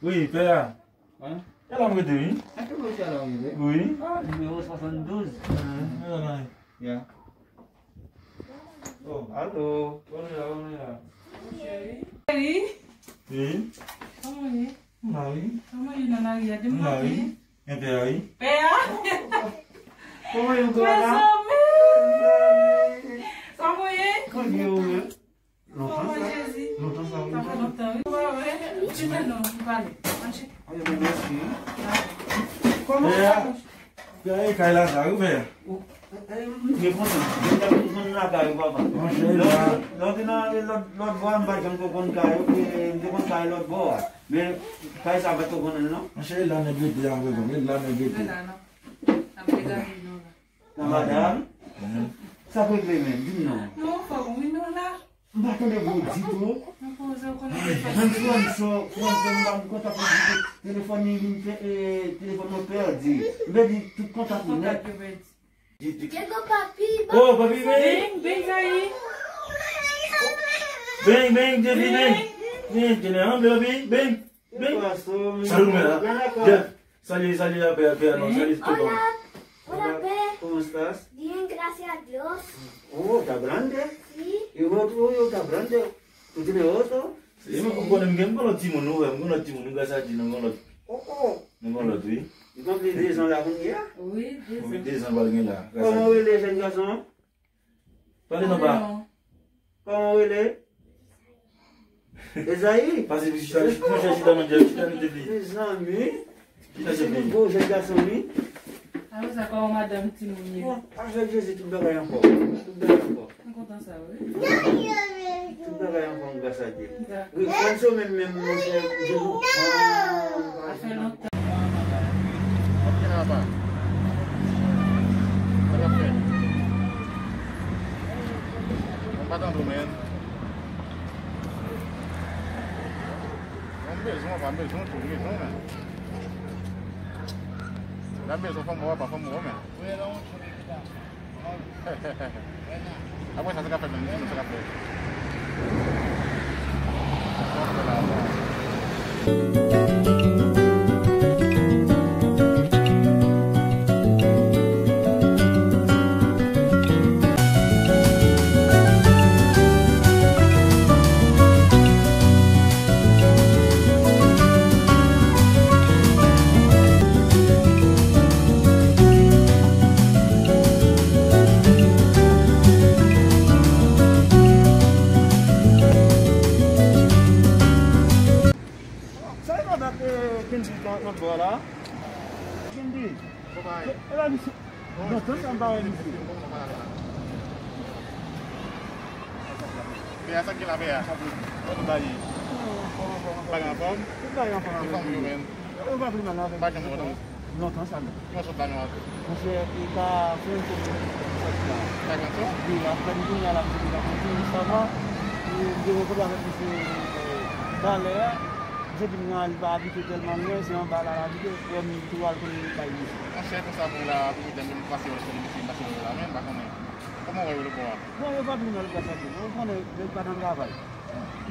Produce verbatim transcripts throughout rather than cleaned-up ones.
Wi, pè a. Hein? E la m rete, wi. A, ki bò se la w rete? Wi. Ah, nimewo swasanndouz. Hein, e la m ye. Ya. Oh, alo. Bon, nou la, bon, nou la. Cheri. Cheri. Wi. Kòman w ye? M la, wi. Kòman w ye nan lari a? M la, wi. Depi maten. Gen pè a, wi. Pè a? Kòman w ye, Joana? Mezanmi! Kòman w ye? Kòman w ye, ou menm? Lontan sa. Jezi. Lontan sa, wi. Sa fè lontan, wi. Wi, wi. Chita non, nou pale. Ann chita. Ann, mèsi, wi. Kòman sa? Pè a, e kay la sa, wi, pè a. Ou, e, e, m byen kontan. Mwen t ap konn lakay ou, papa. Monchè, lè w te nan lòt, lòt bò a, m pa t janm ko konn kay ou, e, m te konn kay lòt bò a. Men kay sa, m pa t ko konnen l, non. Monchè, e la nèg rete a, m wè, e la nèg rete. Mwen la, non. N ap degaje nou la. Nan madanm? Mhm. Sa k regle menm? Di m non. Non, fò wi nou la. M pa tande gwo ditou. Nan poze w konnen. Ay, menm Franso, Franso, m pa kontak li ditou. Telefòn li vin pè-, e, telefòn mwen pèdi. M pèdi tout kontak mwen nèt. Kontak yo pèdi. Ditou. Diego papi, oh, papi, beng, beng, Zayi. Beng, beng, Devi, beng. Beng, tene anble, papi, beng. Beng. Salut, mè. Jeff, salye, salye a pè, pè, non, salye tout. Hola, hola, Pe. ¿Cómo estás? Bien, gracias a Dios. Oh, está grande. Sí. ¿Y vos, tú, está grande? ¿Tú tienes otro? Sí, mwen, ou konnen m gen, m gen lòt timoun, ou wè, m gen lòt timoun, grasa Dye, nou gen lòt. Oh, oh. Nou gen lòt, wi. Li konpli dezan la kounye a? Wi, dezan. Wi, dezan pral gen la, grasa Dye. Kòman w rele jèn gason an? Pale non, pa. Kòman w rele? Ezayi? Pase pou chita, chita, monchè, chita, monchè, chita, nou te di. Mezanmi. Chita, chita. Se yon gwo jèn gason, wi. Apre sa, kòman madanm timoun ye? Bon, avèk Jezi, tout bagay anfòm. Tout bagay anfòm. M kontan sa, wi. Tout bagay anfòm, gras a Dye. Dakò. Wi, konn se w menm, menm, monchè, Jezi. Sa fè lontan. Sa k ap fè? Mwen pa tande w, men. Mwen bezwen w, pa bezwen w tou, bezwen w, men. Lè m bezwen w, fò m wè w, pa fò m wè w, men. Apre sa, se ka fèt menm, se ka fèt. Sa e madanm, eh, Kendy nan lòt bò a la? Kendy. E la misye. Lontan sa m pa wè misye. Pè a, sa k gen la, pè a? Kòman nou ba ye? Bagay anfòm? Tout bagay anfòm avèk nou. Ou pa pli mal avèk nou. Lontan sa menm. Ki mòso dlo nou ap? Monchè, e pa Franco ki sòti la. Pa Franco? Wi, apre nou kounye a la, misye te ka kontinye, sava. E m te rankontre avèk misye, e, talè a. Misye di m nan li pa abite tèlman lwen, se anba la l abite. Frè m tou al konnen li bay misye. Monchè, konsa pou la, pou mwen, m pase wè sou li, misye, m pase wè la, men m pa konnen. Kòman w wè yo lòt bò a? Bon, yo pa pli mal, gras a Dye. Ou konnen, yo pa nan travay.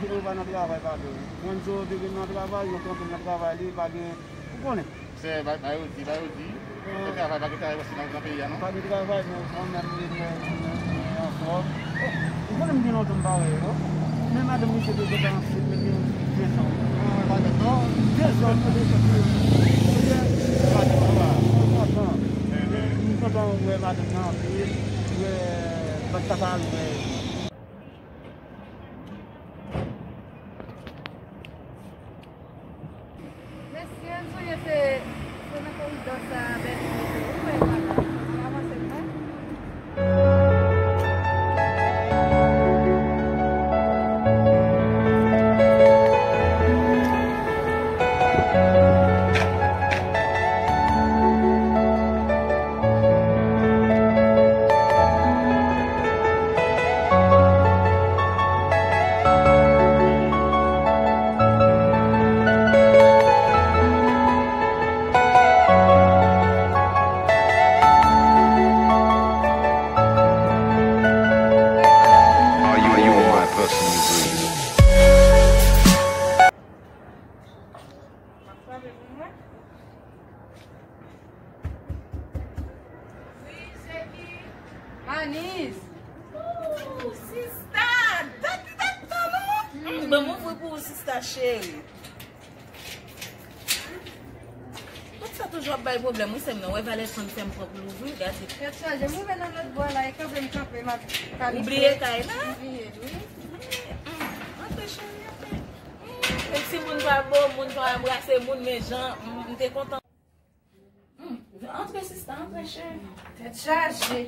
Yo pa nan travay, pa de. Franco te gen nan travay, yo kanpe nan travay li, pa gen, ou konnen. Se, ba, ba yo di, ba yo di. Se travay, pa gen travay osi nan, nan peyi a, non? Pa gen travay, men mwen menm, mwen, mwen, mwen anfòm. Ou konnen m gen lontan m pa wè yo. Men madanm misye te gentan ansent, men gen dezan. Ah, madanm, non? Dezan, mwen te sòti. Mwen kontan. M kontan wè madanm nan anpil. Wè, bat papa l, wè. Mesye, m sonje se, se nan koridò sa a Bèlè te ye. Ou wè, madanm, avanse m wè. M ouvri pou ou, sista cheri. Tout sa toujou ap bay pwoblèm, wi, sè m nan. Wè, valè fann fè m pran pou l ouvri, gade. Tèt chaje, m rive nan lòt bò la, e kanpe m kanpe, m ap kalifye. Ou bliye kay la? M bliye l, wi. Antre, cheri, antre. Menm si moun pa bo, moun pa anbrase moun, men jan m te kontan. Antre, sista, antre, cheri. Tèt chaje.